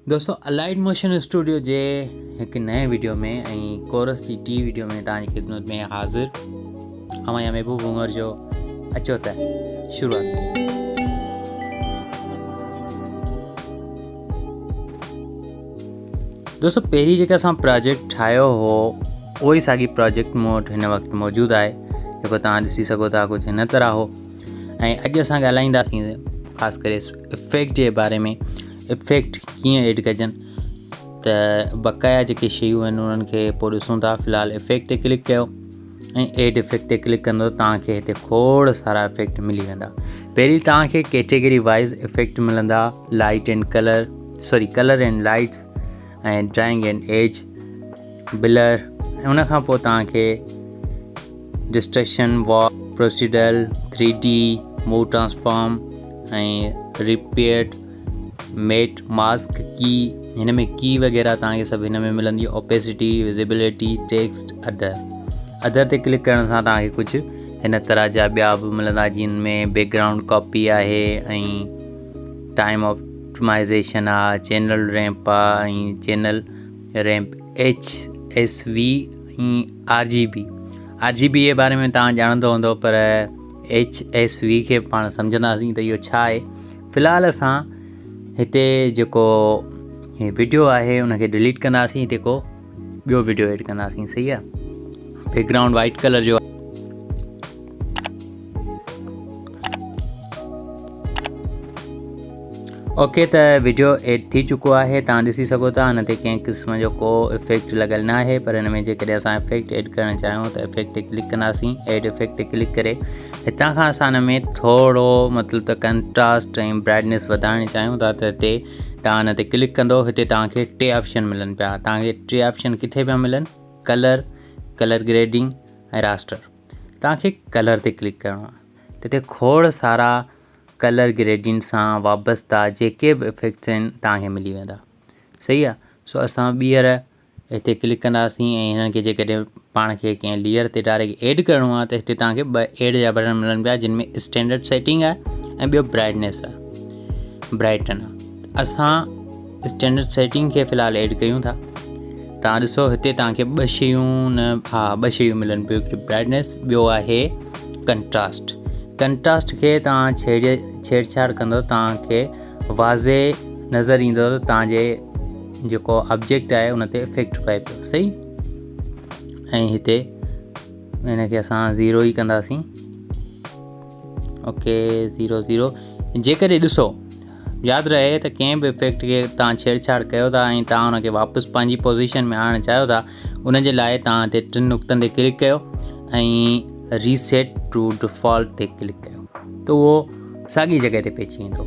دوستو allied motion studio جي هڪ نئين ويڊيو ۾ ۽ ڪورس جي ٽي ويڊيو ۾ توهان جي خدمت ۾ حاضر اوهان يا محبوب عمر جو اچو ته شروعات ڪيون. دوستو پهرين جيڪا اسان پراجيڪٽ ٺاهيو هو اهو ئي ساڳي پراجيڪٽ مون وٽ هن وقت موجود آهي جيڪو توهان ڏسي سگهو ٿا ڪجهه هن طرح هو ۽ اڄ اسان ڳالهائينداسين خاص ڪري افيڪٽ جي باري ۾ افيڪٽ ڪيئن ايڊ ڪجن ته بقايا جيڪي شيون آهن انهن کي پوء ڏسون ٿا في الحال افيڪٽ تي ڪلڪ ڪيو ۽ ايڊ افيڪٽ تي ڪلڪ ڪندو توهان کي هتي کوڙ سارا افيڪٽ ملي ويندا پهرين توهان کي ڪيٽيگري وائز افيڪٽ ملندا light and colour sorry colour and lights ۽ drawing and edge blur ۽ ان کان پوء توهان کي distortion warp procedural three D move transform ۽ repeat matte mask key هن ۾ ڪي وغيره توهان کي سڀ هن ۾ ملندي اوپيسٽي وزيبلٽي ٽيڪسٽ ادر ادر تي ڪلڪ ڪرڻ سان توهان کي ڪجهه هن طرح جا ٻيا به ملندا جن ۾ بيڪ گرائونڊ ڪاپي آهي ۽ ٽائيم آپٽمائزيشن آهي چينل ريمپ آهي ۽ channel ramp H S V ۽ R G B R G B جي باري ۾ توهان ڄاڻندو هوندو پر ايڇ ايس وي کي پاڻ سمجهنداسين ته اهو ڇا آهي في الحال اسان هتي جيڪو هي ويڊيو آهي ان کي ڊيليٽ ڪنداسين هتي ڪو ٻيو ويڊيو ايڊ ڪنداسين صحيح آهي بيڪ گرائونڊ وائٽ ڪلر جو اوڪي ته ويڊيو ايڊ ٿي چڪو آهي تان ڏسي سگهو ٿا هن تي ڪنهن قسم جو ڪو افيڪٽ لڳل نه آهي پر هن ۾ جيڪڏهن اسان افيڪٽ ايڊ ڪرڻ چاهيون ته افيڪٽ تي ڪلڪ ڪنداسين ايڊ افيڪٽ تي ڪلڪ ڪري هتان کان اسان هن ۾ ٿورو مطلب ته ڪنٽراسٽ ۽ برائٽنيس وڌائڻ چاهيون ٿا ته هتي تان هن تي ڪلڪ ڪندو هتي توهان کي ٽي آپشن ملن پيا توهان کي ٽي آپشن ڪٿي پيا ملن ڪلر ڪلر گريڊنگ ۽ راسٽر توهان کي ڪلر تي ڪلڪ ڪرڻو آهي هتي کوڙ سارا ڪلر گريڊينٽ سان وابسته جيڪي به افيڪٽس آهن توهان کي ملي ويندا صحيح آهي سو اسان ٻيهر هتي ڪلڪ ڪنداسين ۽ هنن کي جيڪڏهن پاڻ کي ڪنهن ليئر تي ڊائريڪٽ ايڊ ڪرڻو آهي ته هتي توهان کي ٻه ايڊ جا بٽڻ ملن پيا جن ۾ اسٽينڊرڊ سيٽنگ آهي ۽ ٻيو برائٽنيس آهي برائٽن آهي اسان اسٽينڊرڊ سيٽنگ کي في الحال ايڊ ڪيون ٿا توهان ڏسو هتي توهان کي ٻه شيون نه ها ٻه شيون ملن پيون هڪڙي برائٽنيس ٻيو آهي ڪنٽراسٽ ڪنٽراسٽ کي توهان ڇيڙ ڇيڙڇاڙ ڪندو توهان کي واضح نظر ايندو ته توهان جي جيڪو آبجيڪٽ آهي ان تي افيڪٽ پئي پيو صحيح ۽ هتي هن کي اسان زيرو ئي ڪنداسين اوڪي زيرو زيرو جيڪڏهن ڏسو ياد رهي ته ڪنهن به افيڪٽ کي توهان ڇيڙڇاڙ ڪيو ٿا ۽ توهان ان کي واپس پنهنجي پوزيشن ۾ آڻڻ چاهيو ٿا ان جي لاء توهان هتي ٽن نقطن تي ڪلڪ ڪيو ۽ ريسيٽ ٽو ڊفالٽ تي ڪلڪ ڪيو ته اهو ساڳي جڳهه تي پهچي ويندو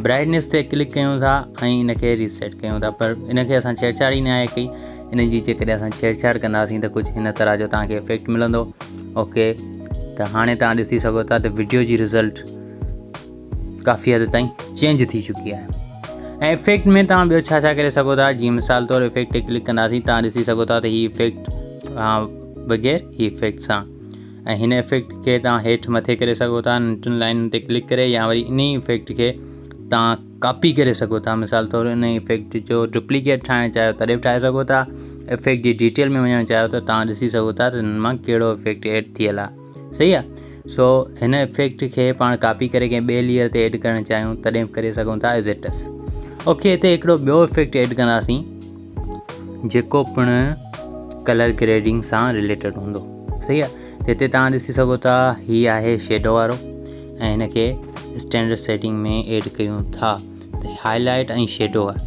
برائٽنيس تي ڪلڪ ڪيون ٿا ۽ ان کي ريسيٽ ڪيون ٿا پر ان کي اسان ڇيڙڇاڙ ئي ناهي ڪئي ان جي جيڪڏهن اسان ڇيڙڇاڙ ڪنداسين ته ڪجهه هن طرح جو توهان کي افيڪٽ ملندو اوڪي ته هاڻي توهان ڏسي سگهو ٿا ته وڊيو جي رزلٽ ڪافي حد تائين چينج ٿي چڪي آهي ۽ افيڪٽ ۾ توهان ٻيو ڇا ڇا ڪري سگهو ٿا جيئن مثال طور افيڪٽ تي ڪلڪ ڪنداسين توهان ڏسي سگهو ٿا ته هي افيڪٽ بغير هي افيڪٽ سان ۽ هن افيڪٽ کي توهان هيٺ مٿي ڪري سگهو ٿا ٽن لائنن تي ڪلڪ ڪري يا وري ان ئي افيڪٽ کي توهان ڪاپي ڪري سگهو ٿا مثال طور ان افيڪٽ جو ڊپليڪيٽ ٺاهڻ چاهيو تڏهن به ٺاهي سگهو ٿا افيڪٽ جي ڊيٽيل ۾ وڃڻ چاهيو ته توهان ڏسي سگهو ٿا ته هن مان ڪهڙو افيڪٽ ايڊ ٿيل آهي صحيح آهي سو هن افيڪٽ کي پاڻ ڪاپي ڪري ڪنهن ٻئي ليئر تي ايڊ ڪرڻ چاهيون تڏهن به ڪري سگهون ٿا ايز it is okay هتي هڪڙو ٻيو افيڪٽ ايڊ ڪنداسين جيڪو پڻ ڪلر گريڊنگ سان رليٽيڊ هوندو صحيح آهي ته هتي توهان ڏسي سگهو ٿا هي آهي شيڊو وارو ۽ هن کي اسٽينڊرڊ سيٽنگ ۾ ايڊ ڪيون ٿا ته هائي لائٽ ۽ شيڊو آهي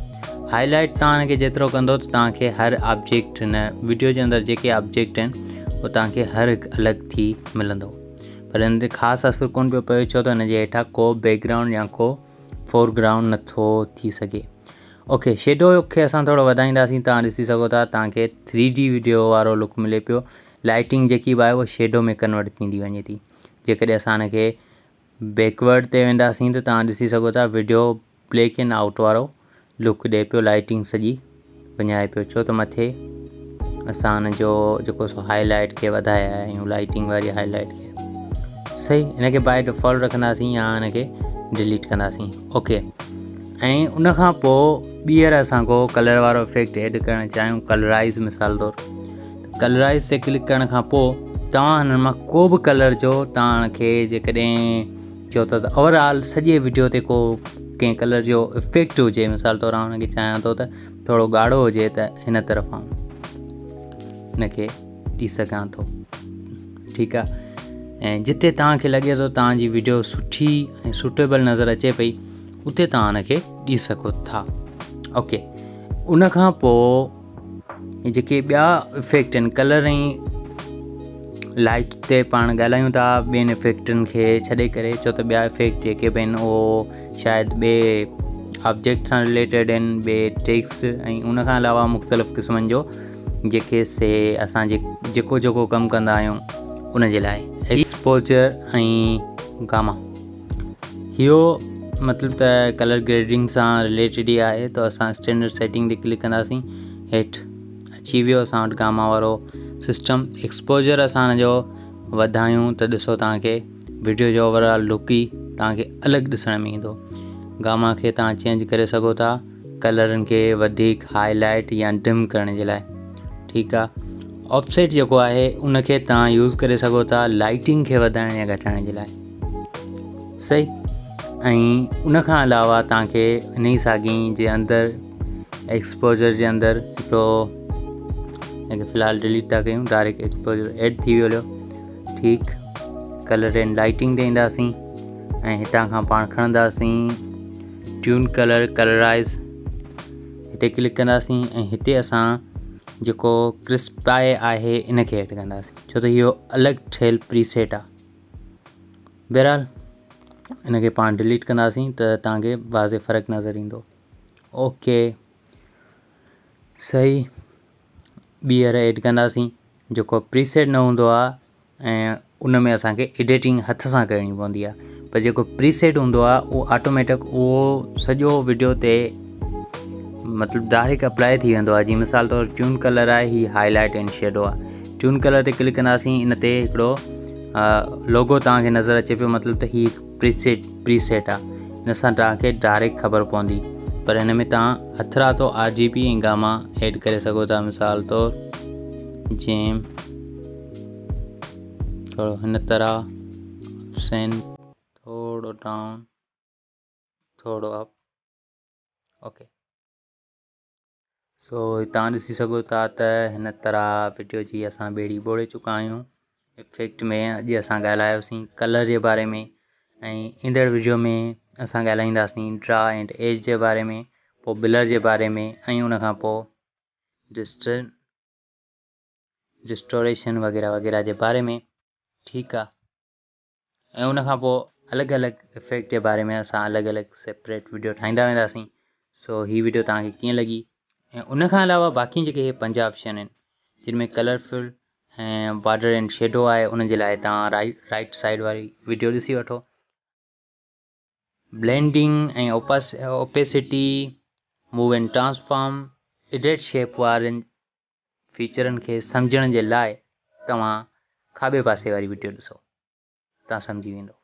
هائي لائٽ توهان هن کي جيترو ڪندو ته توهان کي هر آبجيڪٽ هن ويڊيو جي اندر جيڪي آبجيڪٽ آهن اهو توهان کي هر هڪ الڳ ٿي ملندو پر هن تي خاص اثر ڪونه پيو پوي ڇو ته هن جي هيٺان ڪو بيڪ گرائونڊ يا ڪو فور گرائونڊ نٿو ٿي سگهي اوڪي شيڊو کي اسان ٿورو وڌائينداسين توهان ڏسي سگهو ٿا توهان کي ٿري ڊي ويڊيو وارو لڪ ملي پيو لائٽنگ جيڪي به آهي اها شيڊو ۾ ڪنورٽ ٿيندي وڃي ٿي جيڪڏهن اسان هن کي بيڪورڊ تي وينداسين ته توهان ڏسي سگهو ٿا ويڊيو بليڪ اينڊ آئوٽ وارو لڪ ڏي پيو لائٽنگ سڄي وڃائي پيو ڇو ته مٿي اسان ان جو جيڪو سو هائي لائٽ کي وڌايا آهيون لائٽنگ واري هائي لائٽ کي صحيح ان کي باء ڊفالٽ رکنداسين يا ان کي ڊليٽ ڪنداسين اوڪي. ۽ ان کان پوء ٻيهر اسان ڪو ڪلر وارو افيڪٽ ايڊ ڪرڻ چاهيون ڪلرائز مثال طور ڪلرائز تي ڪلڪ ڪرڻ کان پوء توهان هنن مان ڪو به ڪلر جو توهان کي جيڪڏهن چئو ٿا ته اوور آل سڄي وڊيو تي ڪو ڪنهن ڪلر جو افيڪٽ هجي مثال طور آئون هن کي چاهيان ٿو ته ٿورو ڳاڙهو هجي ته هن طرف آئون هن کي ڏئي سگهان ٿو ٺيڪ آ ۽ جتي توهان کي لڳي ٿو توهان جي ويڊيو سٺي ۽ سوٽيبل نظر اچي پئي اتي توهان ان کي ڏئي سگهو ٿا اوڪي ان کان پوء جيڪي ٻيا افيڪٽ آهن ڪلر ۽ لائٽ تي پاڻ ڳالهايون ٿا ٻين افيڪٽن کي ڇڏي ڪري ڇو ته ٻيا افيڪٽ جيڪي به آهن اهو شايد ٻئي آبجيڪٽ سان رليٽيڊ آهن ٻئي ٽيڪس ۽ ان کان علاوه مختلف قسمن جو جيڪي سي اسان جي جيڪو جيڪو ڪم ڪندا آهيون ان جي لاء ايڪسپوجر ۽ گاما اهو مطلب ته ڪلر گريڊنگ سان رليٽيڊ ئي آهي ته اسان اسٽينڊرڊ سيٽنگ تي ڪلڪ ڪنداسين هيٺ اچي ويو اسان وٽ گاما وارو سسٽم ايڪسپوجر اسان ان جو وڌايون ته ڏسو توهان کي ويڊيو جو اوور آل لڪ ئي توهان کي الڳ ڏسڻ ۾ ايندو گاما کي توهان چينج ڪري سگهو ٿا ڪلرن کي وڌيڪ هاء لائٽ يا ڊم ڪرڻ جي لاء ٺيڪ آ آف سيٽ جيڪو آهي ان کي توهان يوز ڪري سگهو ٿا لائٽنگ کي وڌائڻ يا گهٽائڻ جي لاء صحيح ۽ ان کان علاوه توهان کي ان ئي ساڳي جي اندر ايڪسپوجر جي اندر هڪڙو هن کي في الحال ڊليٽ ٿا ڪيون ڊائريڪٽ ايڪسپوجر ايڊ ٿي ويو هليو ٺيڪ ڪلر اينڊ لائٽنگ تي اينداسين ۽ هتان کان پاڻ کڻنداسين ٽيون ڪلر ڪلرائز هتي ڪلڪ ڪنداسين ۽ هتي اسان جيڪو ڪرسپائي آهي ان کي ايڊ ڪنداسين ڇو ته اهو الڳ ٺهيل پريسيٽ آهي بهرحال ان کي پاڻ ڊليٽ ڪنداسين ته توهان کي واضح فرق نظر ايندو اوڪي صحيح ٻيهر ايڊ ڪنداسين جيڪو پريسيٽ نه هوندو آهي ۽ ان ۾ اسان کي ايڊيٽنگ هٿ سان ڪرڻي پوندي آهي پر جيڪو پري سيٽ هوندو آهي اهو آٽوميٽڪ اهو سڄو وڊيو تي مطلب ڊائريڪٽ اپلائي ٿي ويندو آهي جيئن مثال طور ٽيون ڪلر آهي هي هاء لائٽ اينڊ شيڊو آهي ٽيون ڪلر تي ڪلڪ ڪنداسين ان تي هڪڙو لوگو توهان کي نظر اچي پيو مطلب ته هي پري سيٽ آهي ان سان توهان کي ڊائريڪٽ خبر پوندي پر هن ۾ توهان هٿراتو R G B ۽ gamma add ڪري سگهو ٿا مثال طور جيئن ٿورو هن طرح سين ٿورو ڊائون ٿورو اپ اوڪي سو تان ڏسي سگهو ٿا ته هن طرح وڊيو جي اسان ٻيڙي ٻوڙي چڪا آهيون افيڪٽ ۾ اڄ اسان ڳالهايوسين ڪلر جي باري ۾ ۽ ايندڙ وڊيو ۾ اسان ڳالهائينداسين ڊرا اينڊ ايج جي باري ۾ پوء بلر جي باري ۾ ۽ ان کان پوء ڊسٽن ريسٽوريشن وغيره وغيره جي باري ۾ ٺيڪ آ ۽ ان کان پوء الڳ الڳ افيڪٽ جي باري ۾ اسان الڳ الڳ سيپريٽ ويڊيو ٺاهيندا وينداسين سو هي ويڊيو توهان کي ڪيئن لڳي ۽ ان کان علاوه باقي جيڪي هي پنج آپشن آهن جن ۾ ڪلرفل ۽ بارڊر اينڊ شيڊو آهي ان جي لاء توهان رائٽ سائيڊ واري ويڊيو ڏسي وٺو blending ۽ opacity move and transform edit shape وارن فيچرن کي سمجهڻ جي لاء توهان کاٻي پاسي واري وڊيو ڏسو توهان سمجهي ويندو.